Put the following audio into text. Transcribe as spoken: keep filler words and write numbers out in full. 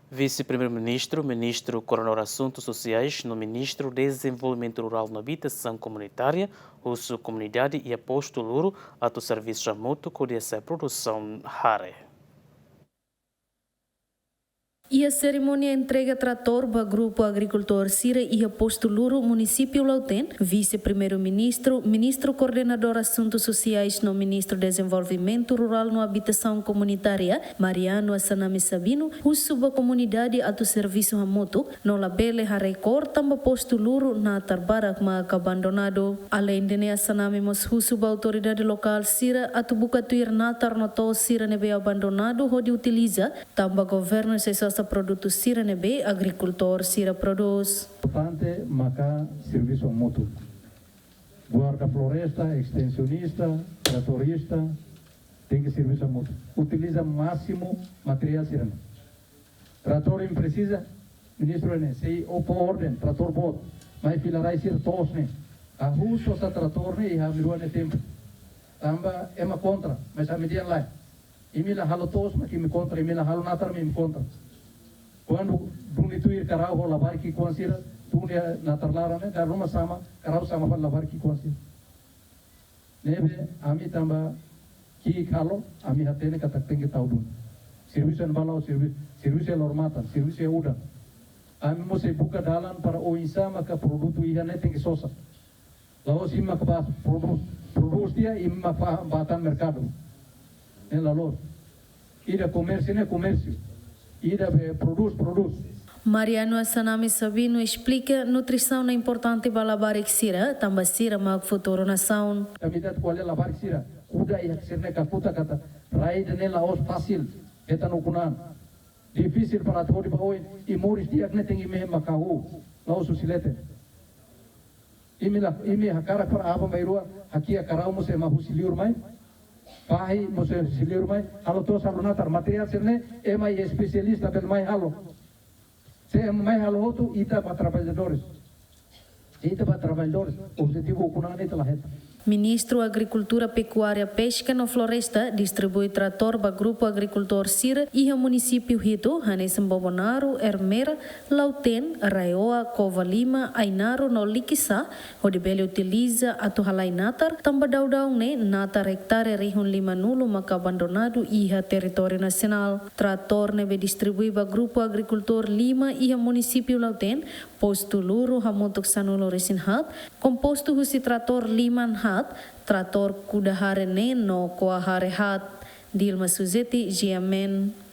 Vise-Primeiru-Ministru, Ministru Koordenadór Asuntu Sosiais no Ministru Dezenvolvimentu Rurál no Abitasaun Komunitária husu komunidade iha Postu Luru atu servisu hamutuk hodi hasa'e produsaun hare. Iha serimónia entrega tratór ba grupu agrikultór sira iha Postu Luru, Munisípiu Lautém, Vise-Primeiru-Ministru, Ministru Koordenadór Asuntu Sosiais no Ministru Dezenvolvimentu Rurál no Abitasaun Komunitária, Mariano Assanami Sabino, husu ba komunidade atu servisu hamutuk no labele harekor tanba Postu Luru natar barak mak abandonadu. Aleinde ne'e, Assanami mós husu ba autoridade lokál sira atu buka tuir natar no to'os sira ne'ebé abandonadu hodi utiliza, tanba governu sei sosa produtu sira ne'ebé agrikultór sira prodús. Importante maka servisu hamutuk. Guarda floresta, estensionista, tratorista, tenke servisu hamutuk. Utiliza másimu materiál sira-ne'e. Tratór imi presiza, ministru ne'e, sei fó orden, tratór boot, mai fila rai sira to'os ne'e. Hahú sosa tratór ne'e iha ami-rua nia tempu. Tanba ema kontra, mas ami dehan lae. Imi la halo to'os mak imi kontra, imi la halo natar mak imi kontra. Kuandu duni tuir karau ho labarik ki'ikoan sira, duni natar laran ne'e, dala ruma sama, karau sama fali labarik ki'ikoan sira. Ne'ebé ami tanba ki'ik halo, ami hatene katak tenke tau duni. Servisu iha ne'ebá la'ós, servi-, servisu iha loro-matan, servisu iha udan. Ami mós sei buka dalan para oinsá maka produtu iha ne'e tenke sosa. La'ós imi mak bá prodús, prodús tiha imi mak bá, bá tan merkadu. Ne'e la loos. Ida komérsiu ne'e komérsiu. Ida be prodús, prodús. Mariano Assanami Sabino esplika nutrisaun ne'e importante ba labarik sira, tanba sira mak futuru nasaun. Ami atu ko'alia labarik sira, kuda iha sira-nia kakutak katak rai ida-ne'e la'ós fasil, hetan ukun-an. Difisil para atu hodi ba oin, i moris di'ak ne'e tenke imi mak hahú, la'ós husi leten. Imi la, imi hakarak para aban-bainrua hakiak karau mós ema husi liur mai. Fahi mós husi liur mai. Halo to'os, halo natar, materiál sira-ne'e ema espesialista bele mai halo. Se ema mai halo hotu, ita ba traballadores. Se ita ba traballadores, objetivu ukun-an ne'e ita la hetan. Ministru Agrikultura, Pekuária, Peska no Floresta distribui tratór ba grupu agrikultór sira iha munisípiu hitu, hanesan Bobonaro, Ermera, Lautém, Raioa, Covalima, Ainaro no Likisá, hodi bele utiliza atu halai natar, tanba daudaun ne'e natar ektare rihun limanulu maka abandonadu iha territóriu nasionál. Tratór ne'ebé distribui ba grupu agrikultór lima iha munisípiu Lautém, Postu Luru hamutuk sanulu-resin-haat, kompostu husi tratór liman haat, tratór kuda hare neen no ko'a hare haat. Dilma Suzeti, G M N.